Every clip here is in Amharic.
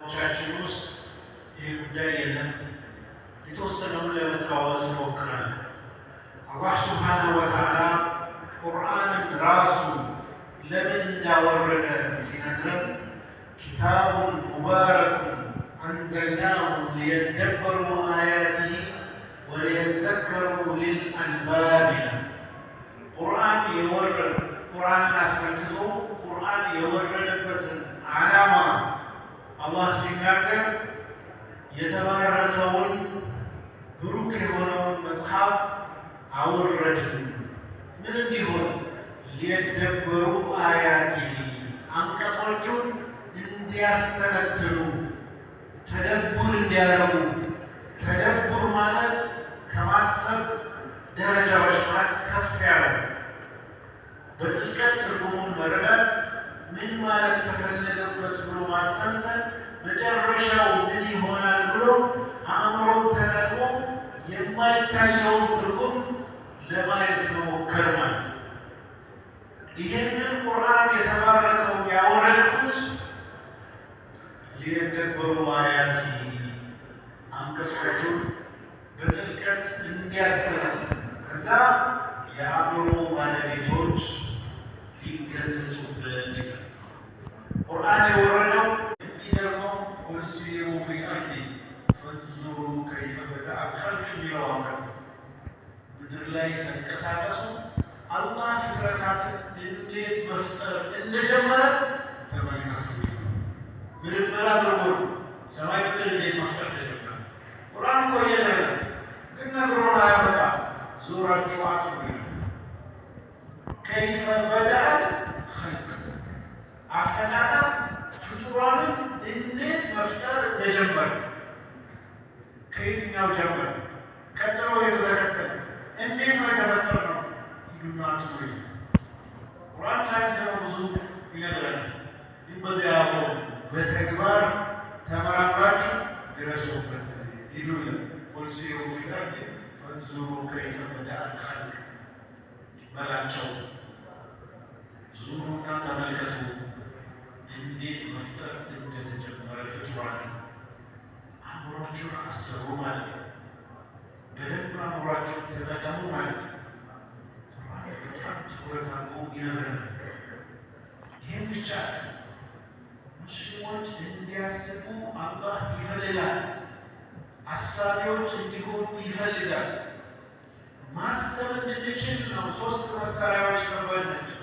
ቻችን ውስጥ ይህ ጉዳይ የለም። የተወሰነውን ለመተዋወስ እንሞክራለን። አላህ ሱብሓነሁ ወተዓላ ቁርአንን ራሱ ለምን እንዳወረደ ሲነግረን ኪታቡን ሙባረኩን አንዘልናሁ ሊየደበሩ አያቲሂ ወሊየዘከሩ ኡሊል አልባብ ይላል። ቁርአን የወረደ ቁርአንን አስመልክቶ ቁርአን የወረደበትን ዓላማ አላህ ሲናገር የተባረከውን ብሩክ የሆነውን መጽሐፍ አወረድን። ምን እንዲሆን? ሊየደበሩ አያቲሂ አንቀጾቹን እንዲያስተነትኑ ተደቡር እንዲያደርጉ። ተደቡር ማለት ከማሰብ ደረጃዎች መሃል ከፍ ያለው በጥልቀት ትርጉሙን መረዳት፣ ምን ማለት ተፈለገበት ብሎ ማስተንተን፣ መጨረሻው ምን ይሆናል ብሎ አእምሮን ተጠቅሞ የማይታየውን ትርጉም ለማየት መሞከር ማለት ነው። ይህንን ቁርአን የተባረከውን ያወረድኩት ሊየደበሩ አያቲ አንቀጾቹን በጥልቀት እንዲያስተነትኑ ከዛ የአእምሮ ባለቤቶች ሊገሰጹበት ይላል። ቁርአን የወረደው የሚገርመው قل سيروا في الأرض فانظروا كيف بدأ الخلق የሚለው አንቀጽ ነው። ምድር ላይ ተንቀሳቀሱ፣ አላህ ፍጥረታትን እንዴት መፍጠር እንደጀመረ ተመልከቱ። ምርምር አድርጎ ነው ሰማይ ምድር እንዴት መፍጠር ተጀመረ። ቁርአን እኮ እየነገረ ግን ነግሮን አያበቃ። ዞራችሁ አጥኑ ይላል። كيف بدأ الخلق አፈጣጠር ፍጡራንን እንዴት መፍጠር እንደጀመረ ከየትኛው ጀመረ፣ ቀጥሎ የተተከተለ እንዴት ነው የተፈጠርነው? ሂዱና አጥኑ ይላል። ቁርአን ሳይንስ ነው ብዙ ይነግረናል፣ ግን በዚያ ያቆም በተግባር ተመራምራችሁ ድረሱበት ሂዱ ይላል። قل سيروا في الأرض فانظروا كيف بدأ الخلق በላቸው፣ ዙሩና ተመልከቱ እንዴት መፍጠር እንደተጀመረ ፍጡራንን። አእምሯችሁን አሰሩ ማለት ነው። በደንብ አእምሯችሁን ተጠቀሙ ማለት ነው። ቁርአን በጣም ትኩረት አድርጎ ይነግረናል። ይህም ብቻ ሙስሊሞች እንዲያስቡ አላህ ይፈልጋል። አሳቢዎች እንዲሆኑ ይፈልጋል። ማሰብ እንድንችል ነው። ሶስት መሳሪያዎች ከባድ ናቸው።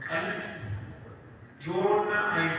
ቀልብ፣ ጆሮና አይን።